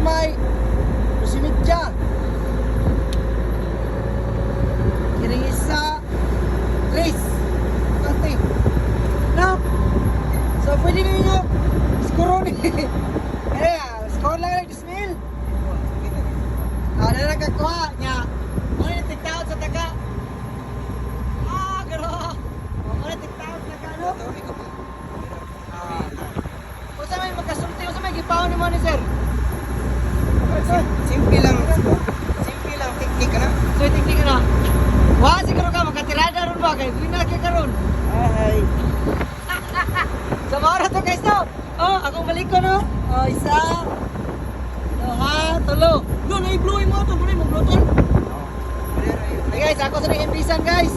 may 2:30. Kiring isa, tres. Kante. No? So, pwede ninyo score ni. Eh, score lang lang 2,000. Ah, na nakakuha niya. Mo ni tigtaon sa taga. Ah, garo. Mo ni tigtaon sa taga, no? Ah. Unsa may makasulti, unsa may gipaon nimo ni sir? Simple lang. Simple lang technique na. So tingting na. Wa siguro ka makatirada ron ba kay win na kay karon. Hi. Sa mao ra to, guys, no. Oh, akong balik ko, no. Oh, isa. Duha, tulo. No, na i-blow mo to, mo mo blow. Hey guys, ako sa nang imbisan, guys.